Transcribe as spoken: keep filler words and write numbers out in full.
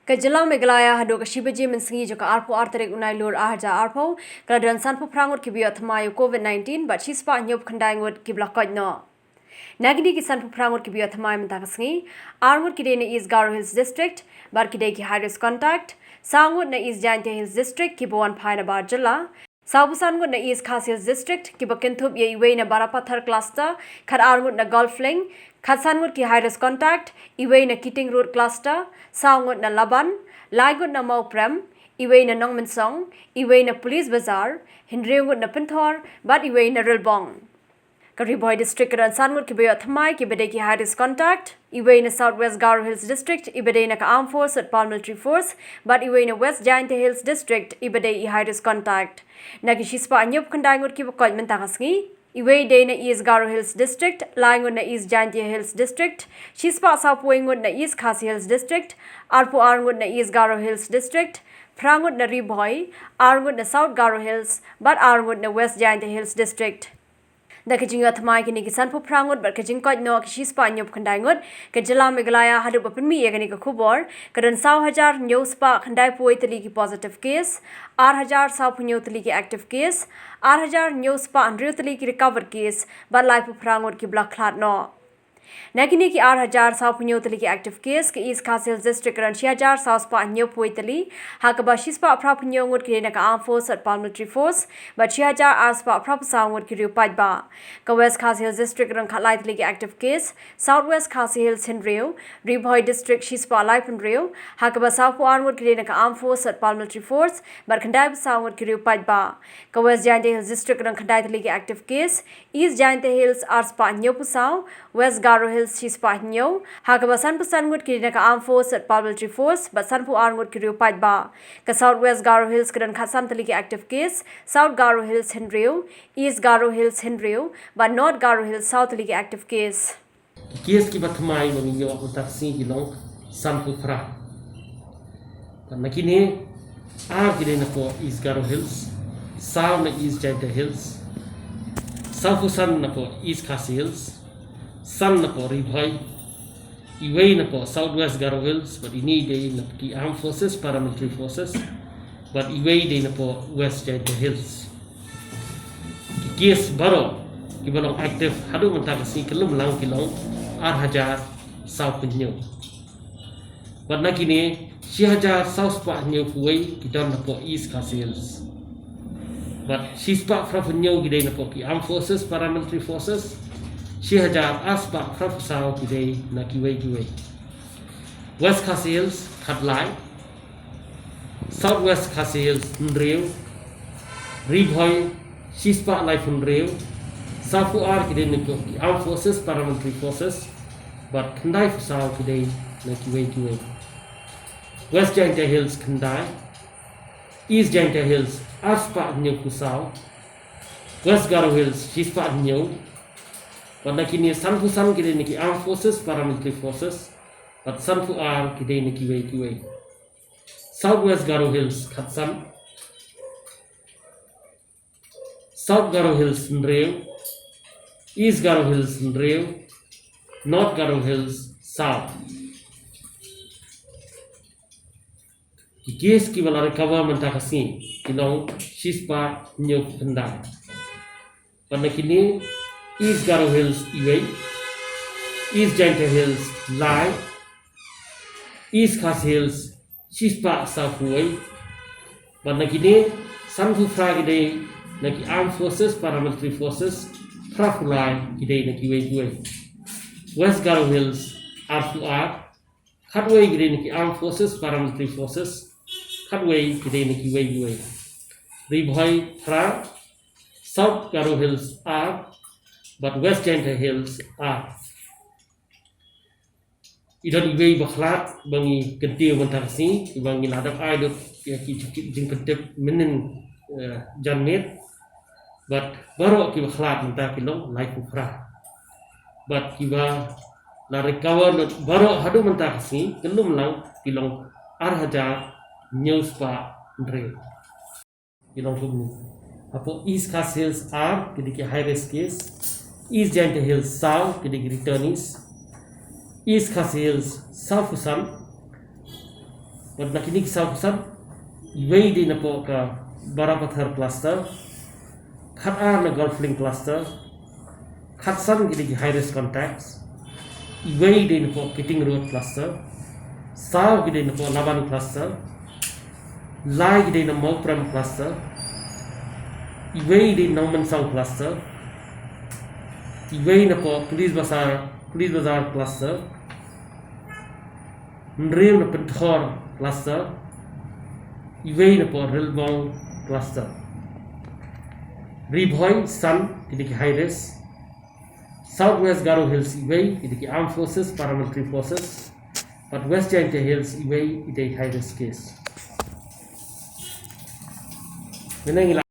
Ka jylla Meghalaya haduh ka shi baje mynsngi jong ka arphew ar tarik u Nailur ar hajar arphew, ka la don sanphew phra ngut kiba ïoh thymmai ïa u COVID nineteen bad shispah hynñiewphew khyndai ngut kiba la koit noh. Na kine ki sanphew phra ngut kiba ïoh thymmai mynta ka sngi, ar ngut ki dei na East Garo Hills District bad ki dei ki high risk contact, saw ngut na East Jaintia Hills District kiba wan phai nabar jylla, sawphew san ngut na East Khasi Hills District kiba kynthup ïa iwei na Barapathar cluster, khatar ngut na Golf Link, khatsan ngut ki high risk contact, iwei na Keating Road cluster, saw ngut na Laban, lai ngut na Mawprem, iwei na Nongmynsong, iwei na Police Bazar, hynriew ngut na Pynthor bad iwei na Rilbong. Ka Ri Bhoi District ka don san ngut kiba ïoh thymmai kiba dei ki high risk contact, iwei na South West Garo Hills District iba dei na ka Armed Force bad Paramilitary Force, bad iwei na West Jaintia Hills District iba dei i high risk contact. Na ki shispah hynñiewphew khyndai ngut kiba koit mynta ka sngi, iwei dei na East Garo Hills District, lai ngut na East Jaintia Hills District, shispah sawphew wei ngut na East Khasi Hills District, arphew ar ngut na East Garo Hills District, phra ngut na Ri Bhoi, ar ngut na South Garo Hills bad ar ngut na West Jaintia Hills District. Da ka jingïoh thymmai kine ki sanphew phra ngut bad ka jingkoit noh ki shispah hynñiewphew khyndai ngut, ka jylla Meghalaya haduh ba pynmih ïa kane ka khubor ka don saw hajar hynñiew spah khyndaiphew wei tylli ki positive case, ar hajar sawphew hynñiew tylli ki active case, ar hajar hynñiew spah hynriew tylli ki recovered case bad laiphew phra ngut kiba la khlad noh. Na kine ki ar hajar sawphew hynñiew tylli ki active case, ka East Khasi Hills District ka don shi hajar saw spah hynñiewphew wei tylli, ha kaba shispah phraphew hynñiew ngut ki dei na ka Armed Force bad Paramilitary Force bad shi hajar ar spah phraphew saw ngut ki riew paidbah. Ka West Khasi Hills District ka don khatlai tylli ki active case, South West Khasi Hills hynriew, Ri Bhoi District shispah laiphew hynriew, ha kaba sawphew ar ngut ki dei na ka Armed Force bad Paramilitary Force bad khyndaiphew saw ngut ki riew paidbah. Ka West Jaintia Hills District ka don khyndai tylli ki active case, East Jaintia Hills ar spah hynñiewphew saw, West Garo Hills shi spah hynñiew, ha kaba sanphew san ngut ki dei na ka Armed Force bad Paramilitary Force bad sanphew ar ngut ki riew paidbah. Ka South West Garo Hills ka don khatsan tylli ki active case, South Garo Hills hynriew, East Garo Hills hynriew bad North Garo Hills saw tylli ki active case. Ki case kiba thymmai ba ngi ïoh mynta ka sngi ki long sanphew phra. Bad na kine, ar ki dei napoh East Garo Hills, saw na East Jaintia Hills, sawphew san napoh East Khasi Hills, san napoh Ri Bhoi, iwei napoh South West Garo Hills, bad ine i dei na ki Armed Forces, Paramilitary Forces, bad iwei i dei napoh West Jaintia Hills. Ki case baroh kiba long active haduh mynta ka sngi kyllum lang ki long ar hajar sawphew hynñiew. Bad na kine, shi hajar saw spah hynñiewphew wei ki don napoh East Khasi Hills. Bad shi spah phraphew hynñiew ki dei napoh ki Armed Forces, Paramilitary Forces, shi hajar ar spah phraphew saw ki dei na kiwei kiwei. West Khasi Hills khatlai, South West Khasi Hills hynriew, Ri Bhoi shi spah laiphew hynriew, sawphew ar ki dei napoh ki Armed Forces, Paramilitary Forces, bad khyndaiphew saw ki dei na kiwei kiwei. West Jaintia Hills khyndai, East Jaintia Hills ar spah hynñiewphew saw, West Garo Hills shi spah hynñiew, bad na kine sanphew san ki dei na ki Armed Forces, Paramilitary Forces, bad sanphew ar ki dei na kiwei kiwei. South West Garo Hills khatsan, South Garo Hills hynriew, East Garo Hills hynriew, North Garo Hills saw. Ki case kiba la recover mynta ka sngi ki long shi spah hynñiewphew khyndai. Bad na kine, East Garo Hills iwei, East Jaintia Hills lai, East Khasi Hills shi spah sawphew wei. Bad na kine, sanphew phra ki dei na ki Armed Forces, Paramilitary Forces, phraphew lai ki dei na kiwei kiwei. West Garo Hills arphew ar, khatwei ki dei na ki Armed Forces, Paramilitary Forces, khatwei ki dei na kiwei kiwei. Ri Bhoi phra, South Garo Hills ar, bad West Jaintia Hills ar. I don iwei ba khlad ba ngi kyntiew mynta ka sngi, ba ngi la dep ai lut ïa ki jingkyntip mynnin, eh, janmiet. Bad baroh kiba khlad mynta ki long laiphew phra. Bad kiba la recover lut baroh haduh mynta ka sngi, kyllum lang ki long ar hajar hynñiew spah hynriew. Ki long kumne. Hapoh East Khasi Hills ar, ki dei ki high risk case. East Jaintia Hills saw, ki dei ki returnees. East Khasi Hills sawphew san. Bad na kine ki saw ki san, iwei dei napoh ka Barapathar cluster, khat ar na Golf Link cluster, khat san ki dei ki high risk contacts, iwei dei napoh Keating Road cluster, saw ki dei napoh Laban cluster, lai ki dei na Mawprem cluster, iwei dei na Nongmensau cluster, iwei napoh Police Bazar, Police Bazar cluster, hynriew na Pynthor cluster, iwei napoh Rilbong cluster. Ri Bhoi san ki dei ki high risk, South West Garo Hills iwei ki dei ki armed forces, paramilitary forces, bad West Jaintia Hills iwei i dei high risk case. Mynne ngi la